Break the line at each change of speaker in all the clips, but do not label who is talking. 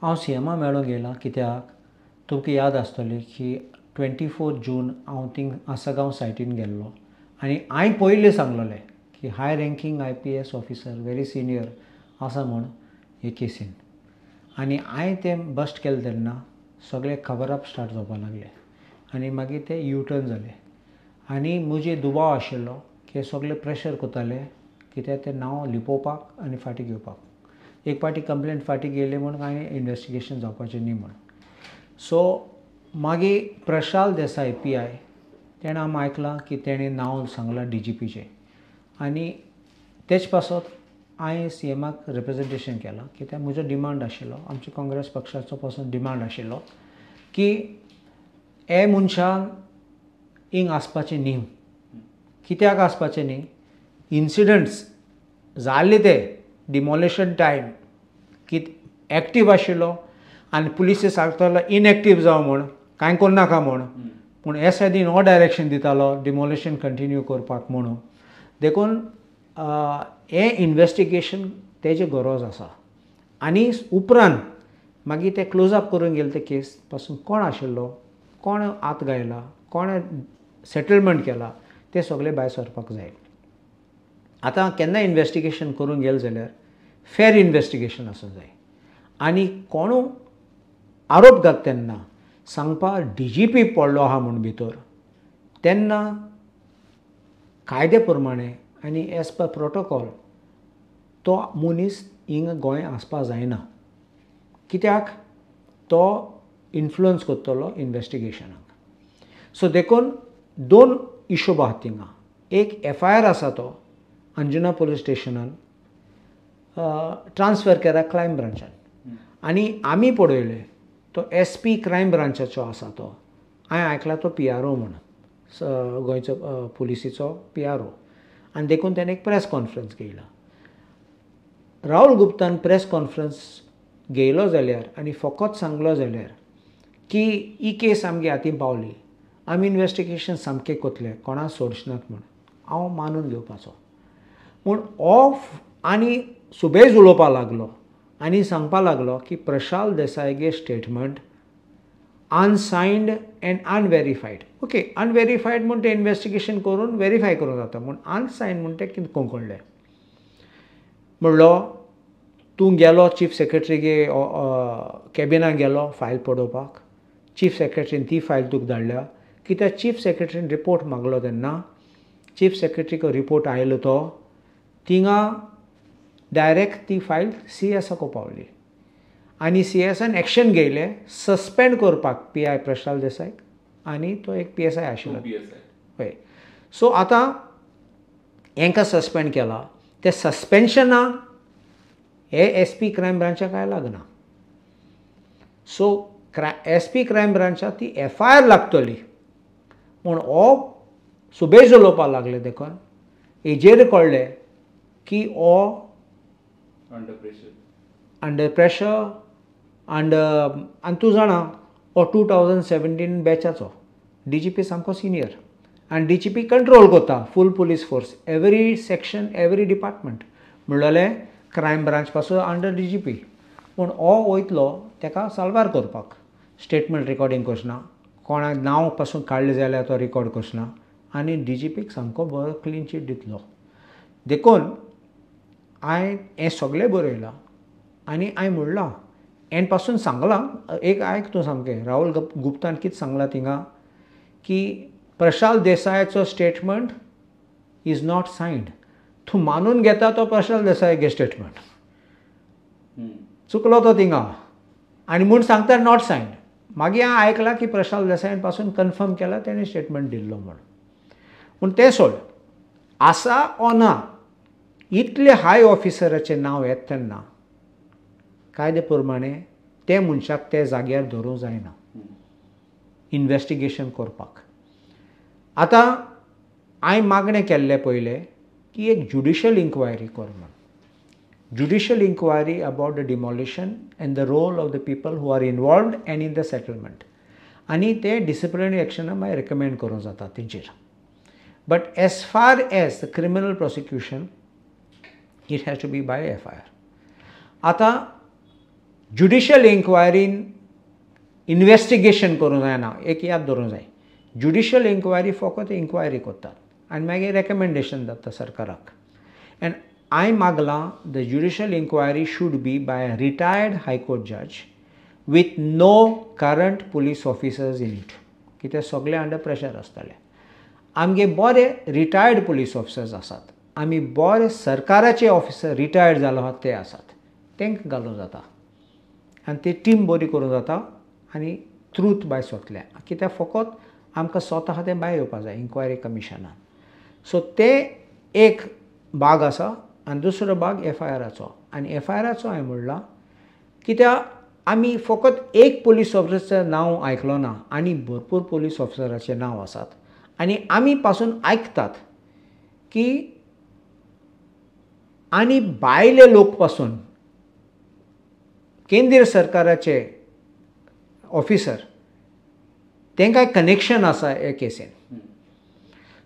हांव सी एमा मेळोंक येयलां कित्याक तुमकां याद आसतली की 24 जून हांव थिंग आसगांव सायटीन गेल्लो आनी हांवें पयलीं सांगलेलें की high ranking IPS officer, very senior आसा म्हूण हे केसीन. आनी हांवें तें बस्ट केलें तेन्ना सगळें खबरअप स्टार्ट जावपाक लागलें आनी मागीर ते यू टर्न जाले. आनी म्हजे दुबाव आशिल्लो की सगळे प्रेशर करताले कित्याक तें नांव लिपोवपाक आनी फाटीं घेवपाक. एक पाटी कंप्लेंट फाटीं घेयली म्हूण कांय इन्वेस्टिगेशन जावपाचें न्ही म्हूण. सो मागीर प्रशाल देसाय PI तेणें आमी आयकलां की तेणें नांव सांगलां DGPचें आनी तेच पासत हांवें CMाक रिप्रेजेंटेशन केलां कित्याक म्हजो डिमांड आशिल्लो, आमच्या काँग्रेस पक्षाचो पासून डिमांड आशिल्लो की हे मनशान हिंग आसपाचें न्ही. कित्याक आसपाचें न्ही? इन्सिडंट्स जाल्ले ते डिमॉलिशन टायम की एक्टीव आशिल्लो आनी पुलिसे सांगतालो इनएक्टीव जावं म्हूण, कांय करनाका म्हूण, पूण हे सायडीन हो डायरेक्शन दितालो डिमॉलिशन कंटिन्यू करपाक म्हणून. देखून हें इन्वेस्टिगेशन तेजें गरज आसा. आनी उपरांत मागीर ते क्लोज अप करून गेले ते केस पासून कोण आशिल्लो, कोण हात घायला, कोणें सेटलमेंट केला तें सगळें भायर सरपाक जाय. आतां केन्ना इन्वेस्टिगेशन करूंक गेलें जाल्यार फेर इन्वेस्टिगेशन आसूंक जाय. आनी कोणू आरोप घात तेन्ना सांगपा DGP पडलो आहा म्हूण भितर, तेन्ना कायदे प्रमाणे आनी एज पर प्रोटोकॉल तो मनीस हिंगा गोंय आसपा जायना. कित्याक तो इन्फ्लुयन्स करतलो इन्वेस्टिगेशनाक. सो देखून दोन इशोब आहात थिंगा. एक FIR आसा तो अंजुना पुलीस स्टेशनान ट्रान्सफर केला क्रायम ब्रांचान. आनी आमी पळयलें तो SP crime ब्रांचाचो आसा तो, हांवें आयकला तो PRO म्हूण, गोंयचो पुलिसीचो PRO. आनी देखून तेणें एक प्रेस कॉन्फरन्स घेयला. राहुल गुप्तान प्रेस कॉन्फरन्स घेयलो जाल्यार आनी फकत सांगलो जाल्यार की ही केस आमगे हातीन पावली, आमी इन्वेस्टिगेशन सामकें करतले, कोणाक सोडचे नात म्हूण, हांव मानून घेवपाचो. पूण हो आनी सुबेज उलोवपाक लागलो आनी सांगपाक लागलो की Prashal देसायगे statement unsigned and unverified. Okay, unverified म्हूण तें इन्वेस्टिगेशन करून वेरीफाय करूंक जाता, पूण अनसायन्ड म्हूण तें कितें कळ्ळें. म्हणलो तूं गेलो चीफ सेक्रेटरीगे कॅबिनाक गेलो फायल पळोवपाक, चीफ सेक्रेटरीन ती फायल तुका धाडल्या. कित्याक चीफ सेक्रेटरीन रिपोर्ट मागलो तेन्ना चीफ सेक्रेटरीक रिपोर्ट आयलो तो थिंगा डायरेक्ट ती फायल CSाक पावली आनी CSान एक्शन घेयलें सस्पेंड करपाक PI Prashal देसायक आनी तो एक PSI आशिल्लो. हय, सो आतां हेंकां सस्पेंड केला, ते सस्पेन्शनाक हे SP crime ब्रांचाक कांय लागना. सो SP crime ब्रांचाक ती FIR लागतली. पूण हो सुबेज उलोवपाक लागले देखून हेजेर कळ्ळें की हो अंडर प्रेशर आनी तूं जाणा हो 2017 बॅचाचो DGP सामको सिनियर आनी DGP control करता full police force, every section, every department, म्हणलें क्रायम ब्रांच पासून अंडर DGP. पूण हो वयतलो तेका साल्वार करपाक, स्टेटमेंट रिकॉर्डिंग करचना, कोणाक नांव पासून काडलें जाल्यार तो रिकॉर्ड करचना आनी DGPक सामको बरो क्लीन चीट दितलो. देखून हांवें हें सगळें बरयलां आनी हांवें म्हणलां हें पासून सांगलां. एक आयक तूं सामकें, राहुल गुप्तान कितें सांगलां थिंगा की प्रशाल देसायाचो स्टेटमेंट is not signed. तूं मानून घेता तो प्रशाल देसायागे स्टेटमेंट, चुकलो तो थिंगा आनी म्हूण सांगता not signed. मागीर हांवें आयकलां की प्रशाल देसायान पासून कन्फर्म केलां तेणें स्टेटमेंट दिल्लो म्हूण. पूण तें सोड, आसा ओ ना इतले हाय ऑफिसराचें नांव येता तेन्ना कायदे प्रमाणे ते मनशाक ते जाग्यार धरूंक जायना इन्वेस्टिगेशन करपाक. आतां हांवें मागणें केल्लें पयलें की एक ज्युडिशल इन्क्वायरी कर म्हूण, judicial inquiry about the demolition and the role of the people who are involved and in the settlement. आनी ते डिसिप्लिनरी एक्शनां मागीर रेकमेंड करूंक जाता तेंचेर. But as far as the criminal prosecution it has to be by FIR. आतां judicial इन्क्वायरीन investigation करूंक जायना, एक याद दवरूंक जाय. ज्युडिशियल इन्क्वायरी फकत इन्क्वायरी करतात आनी मागीर रेकमेंडेशन जाता सरकाराक. एंड हांवें मागलां the judicial inquiry should be by a retired high court जज with no current police officers in it. कित्याक सगळे अंडर प्रेशर आसतले. आमगे बरे रिटायर्ड पुलीस ऑफिसर्स आसात, आमी बरे सरकाराचे ऑफिसर रिटायर्ड जालो आहा ते आसात, तांकां घालूंक जाता आनी ती टीम बरी करूंक जाता आनी ट्रूथ भायर सोदतलें. कित्याक फकत आमकां स्वता आहा तें भायर येवपाक जाय इन्क्वायरी कमिशनान. सो ते एक भाग आसा आनी दुसरो भाग एफआयआराचो. आनी एफआयआराचो हांवें म्हणलां कित्याक आमी फकत एक पुलीस ऑफिसराचें नांव आयकलो ना, आनी भरपूर पुलीस ऑफिसराचें नांव आसात आनी आमी पासून आयकतात की आनी भायले लोक पासून केंद्र सरकाराचे ऑफिसर तांकां कनेक्शन आसा हे केसीन.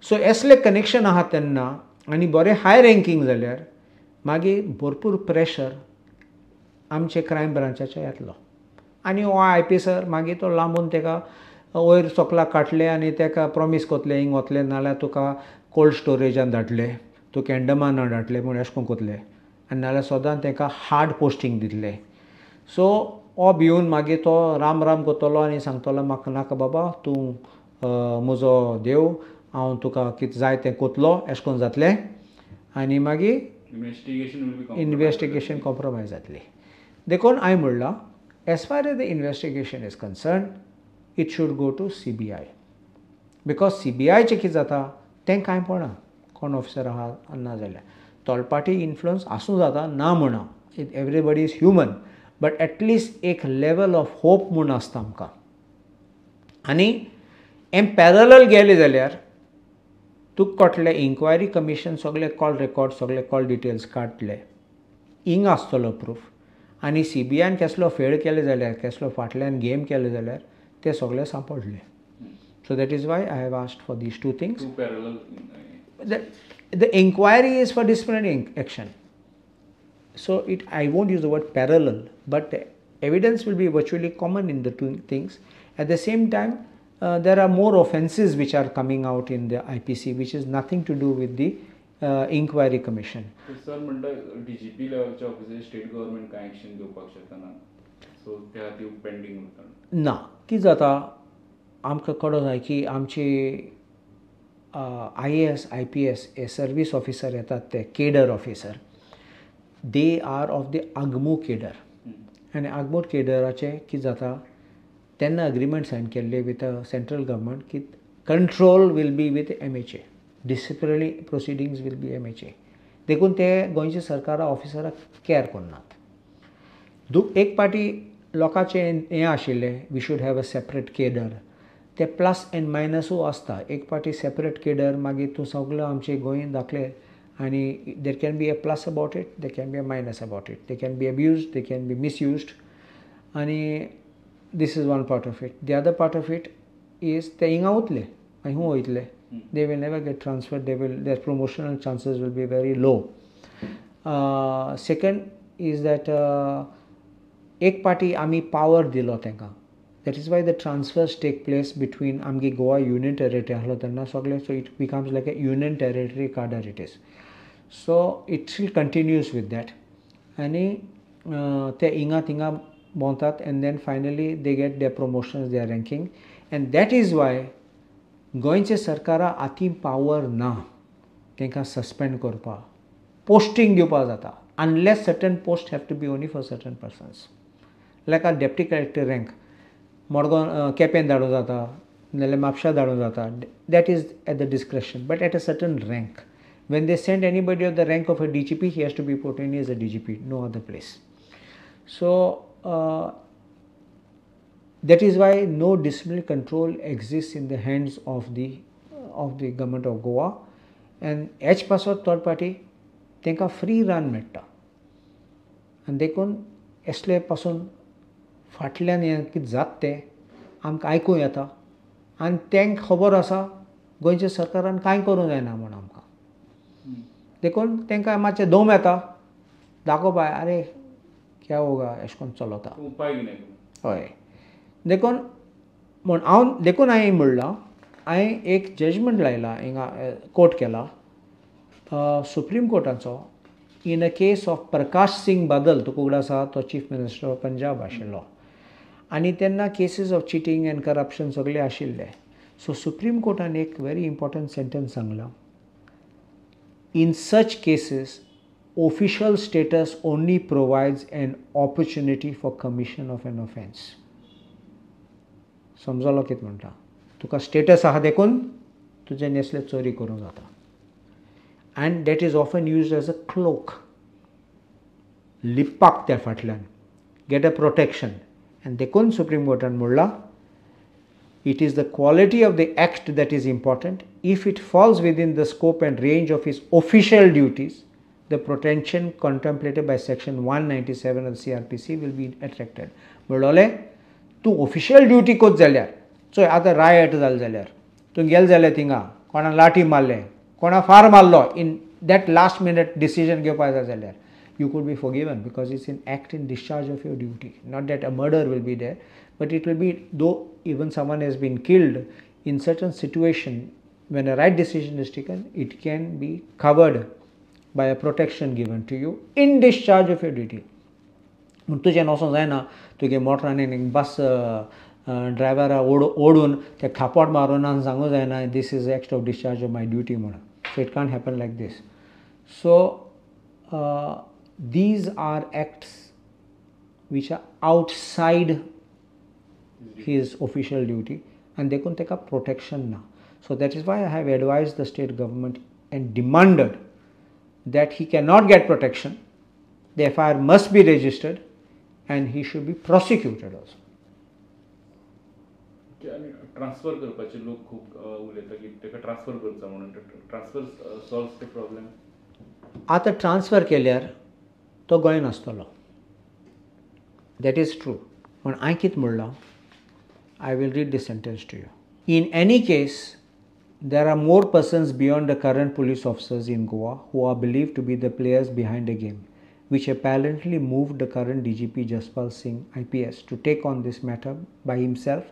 सो असले कनेक्शन आहा तेन्ना आनी बरें हाय रँकींग जाल्यार मागीर भरपूर प्रेशर आमचे क्रायम ब्रांचाचेर येतलो. आनी हो I P sir मागीर तो लांबून ताका वयर सोकला काडले आनी ताका प्रोमीस कोतले हिंग वतले नाल्यार तुका कोल्ड स्टोरेजान धाडले, तुका अंडमाना धाडले म्हूण अशें करून कोतले आनी नाल्यार सदां ताका हार्ड पोस्टींग दितले. सो हो भिवन मागीर तो राम राम करतलो आनी सांगतलो म्हाका नाका बाबा, तूं म्हजो देव, हांव तुका कितें जाय तें कोतलो, अशें करून जातलें आनी मागीर इन्वेस्टिगेशन कॉम्प्रोमायज जातली. देखून हांवें म्हणलां as far as the investigation is concern it should go to CBI. Because सीबीआयचें कितें जाता तें कांय पळना कोण ऑफिसर आहा ना जाल्यार तोलपाटी इन्फ्लुयन्स आसूं जाता ना म्हणा, everybody is human, but at least एक लेवल ऑफ होप म्हूण आसता आमकां. आनी एम पॅरलल गेले जाल्यार तुका कळटलें इन्क्वायरी कमिशन सगळे कॉल रेकॉर्ड सगळे कॉल डिटेल्स काडटले, हिंग आसतलो प्रूफ. आनी सीबीआयन केसलो फेळ केले जाल्यार, केसलो फाटल्यान गेम केले जाल्यार ते सगळे सांपडले. So that is why I have asked for these two things. The inquiry is for disciplinary action. So it, I won't use the word parallel, but the evidence will be virtually common in the two things. At the same time, there are more offences which are coming out in the IPC, which is nothing to do with the inquiry commission.
Sir, म्हणटा DGP लेवलच्या officer state government काय action घेवपाक शकना, so त्या खातीर pending उरता.
ना, कितें जाता आमकां कळोंक जाय की आमची IAS, IPS हे सर्वीस ऑफिसर येतात ते cadre officer, they are of the AGMU cadre. आनी आगमू केडराचें कितें जाता तेन्ना अग्रीमेंट सायन केल्ले विथ सेंट्रल गव्हर्मेंट की control will be with MHA, disciplinary proceedings will be MHA. देखून ते गोंयच्या सरकारा ऑफिसराक कॅर करनात. एक पाटी लोकांचें हें आशिल्लें we should have a separate cadre, ते प्लस एंड मायनसूय आसता. एक पाटी सेपरेट केडर मागीर तूं सगळो आमचे गोंय दाखले आनी there can be a plus about it, there can be a minus about it, they can be abused, they can be misused. आनी this is one part of it. The other part of it is ते हिंगा वतले आनी हूं वयतले, they will never get transferred, they will, their promotional chances will be very low. Second is that एक पाटी आमी power दिलो तांकां, that is why the transfers take place between आमगे गोवा युनियन टेरिटरी आसलो तेन्ना सगळें, so it becomes like a union territory cadre it is. So it still continues with that. आनी ते हिंगा थिंगा भोंवतात and then finally they get their promotions, their ranking. And that is why गोंयचे सरकारा आती पावर ना तांकां सस्पेंड करपाक, पोस्टींग दिवपाक जाता unless certain post have to be only for certain persons. Like a deputy collector rank Madgaon Quepem धाडूं जाता नाल्यार म्हापशा धाडूं जाता, that is at the discretion, but at a certain rank. When they send anybody of the rank of a DGP, he has to be put in as a DGP, no other place. So that is why no disciplinary control exists in the hands of the government of Goa. And हेच पासत third party तांकां free run मेळटा आनी देखून असले पासून फाटल्यान हें कितें जाता तें आमकां आयकूंक येता आनी तांकां खबर आसा गोंयच्या सरकारान कांय करूंक जायना म्हूण आमकां, देखून तांकां मातशें दम येता दाखोवपा, आरे क्या होगा अशें करून चलता.
उपाय कितें?
हय, देखून म्हूण हांव देखून हांवें म्हणलां, हांवें एक जजमेंट लायला हिंगा कोर्ट केला supreme कोर्टाचो in a case of Prakash Singh Badal. तुका उगडास आसा, तो चीफ मिनिस्टर ऑफ पंजाब आशिल्लो आनी तेन्ना cases of cheating and corruption सगळे आशिल्ले. सो सुप्रीम कोर्टान एक व्हेरी इम्पॉर्टंट सेंटन्स सांगलां, in such cases official status only provides an opportunity for commission of an offence. समजलो कितें म्हणटा? तुका स्टेटस आहा देखून तुजें नेसले चोरी करूंक जाता, and that is often used as a cloak, लिपपाक त्या फाटल्यान, गेट अ प्रोटेक्शन. आनी देखून सुप्रीम कोर्टान म्हणलां, it is the quality of the act that is important. If it falls within the scope and range of his official duties, the protection contemplated by section 197 of CrPC will be attracted. म्हणलोलें तूं official duty कोत जाल्यार, चोय आतां right जालें जाल्यार तूं गेल जाल्यार थिंगा कोणा लाठी मारलें, कोणा फार मारलो, in that last minute decision घेवपाक जाय जाल्यार you could be forgiven because it's an act in discharge of your duty. Not that a murder will be there, but it will be, though even someone has been killed in certain situation, when a right decision is taken, it can be covered by a protection given to you in discharge of your duty. म्हूण तुजें वचोंक जायना, तुगे मोटरान एक बस ड्रायव्हरा ओडून ते थापोट मारून आनी सांगूंक जायना this is act of discharge of my duty म्हणून. So it can't happen like this. So these are acts which are outside his official duty and देखून ताका protection ना. So that is why I have advised the state government and demanded that he cannot get protection, the FIR must be registered and he should be prosecuted also.
आनी transfer करपाचे लोक खूब उलयता की ताका ट्रान्सफर करचो म्हणून, ट्रान्सफर सॉल्व्स the problem.
आतां ट्रान्सफर केल्यार तो गोंयान आसतलो, that is true. पूण हांवें कितें म्हणलां, I will read this sentence to you. In any case, there are more persons beyond the current police officers in Goa who are believed to be the players behind the game, which apparently moved the current DGP Jaspal Singh IPS to take on this matter by himself,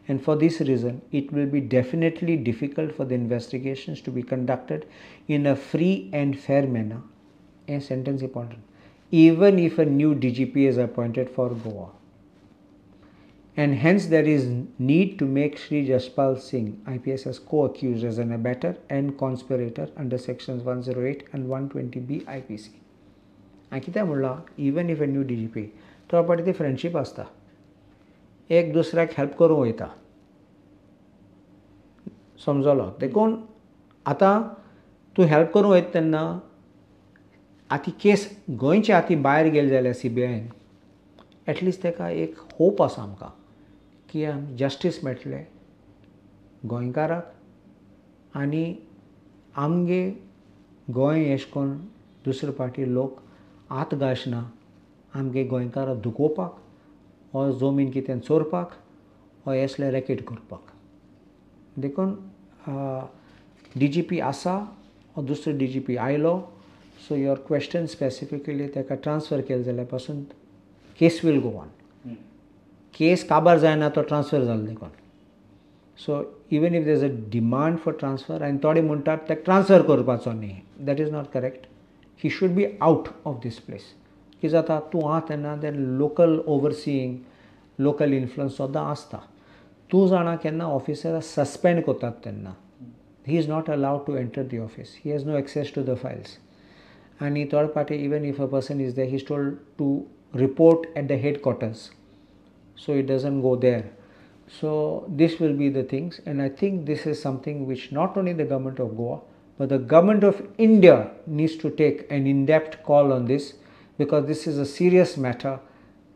and for this reason it will be definitely difficult for the investigations to be conducted in a free and fair manner. A sentence important. Even if a new DGP is appointed for Goa. And hence there is need to make Shri Jaspal Singh IPS as co-accused as an abettor and conspirator under sections 108 and 120B IPC. हांवें कितें म्हणलां, even if a new DGP, तो पाटी ती friendship आसता, एक दुसऱ्याक help करूंक वयता, समजलो. देखून आतां तूं हेल्प करूंक वयता तेन्ना आतां केस गोंयचे आतां भायर गेले जाल्यार CBIन एटलिस्ट ताका एक होप आसा आमकां की जस्टीस मेळटलें गोंयकाराक आनी आमगे गोंय एशें करून दुसरे पाटी लोक हात घालना आमगे गोंयकाराक दुखोवपाक वो जमीन कितें चोरपाक वो असले रॅकेट करपाक. देखून DGP आसा वो दुसरो DGP आयलो. सो your question specifically ताका ट्रान्सफर केलें जाल्यार पासून case will go on. Case काबार जायना तो ट्रान्सफर जालो देखून. So even if there is a demand for transfer आनी थोडे म्हणटात ताका ट्रान्सफर करपाचो न्ही, that is not correct. He should be out of this place. कितें जाता, तूं आहा तेन्ना then local overseeing, local influence सद्दां आसता. तूं जाणा केन्ना ऑफिसरा सस्पेंड करतात तेन्ना he is not allowed to enter the office, he has no access to the files. आनी थोडे पाटी even if a person is there, he is told to report at the headquarters, so it doesn't go there. So this will be the things, and I think this is something which not only the government of Goa but the government of India needs to take an in-depth call on this, because this is a serious matter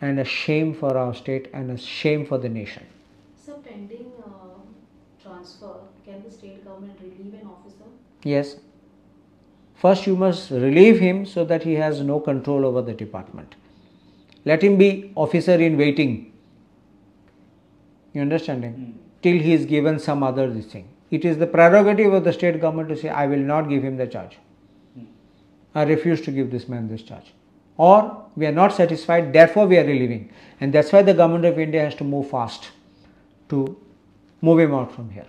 and a shame for our state and a shame for the nation.
So pending transfer, can the state government relieve an officer?
Yes. First you must relieve him so that he has no control over the department. Let him be officer in waiting. You understanding? Till he is given some other this thing. It is the prerogative of the state government to say, I will not give him the charge. I refuse to give this man this charge. Or we are not satisfied, therefore we are relieving. And that's why the government of India has to move fast to move him out from here.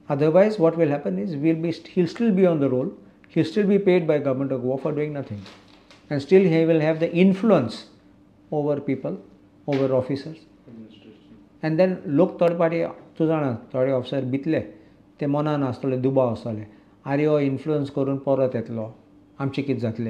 Otherwise, what will happen is he'll still be on the roll, he'll still be paid by government of Goa for doing nothing. And still he will have the influence over people, over officers. And then लोक थोडे पाटी तूं जाणा, थोडे officer भितले, ते मनान आसतले, दुबाव आसतले, आरे हो इन्फ्लुयन्स करून परत येतलो, आमचें कितें जातलें.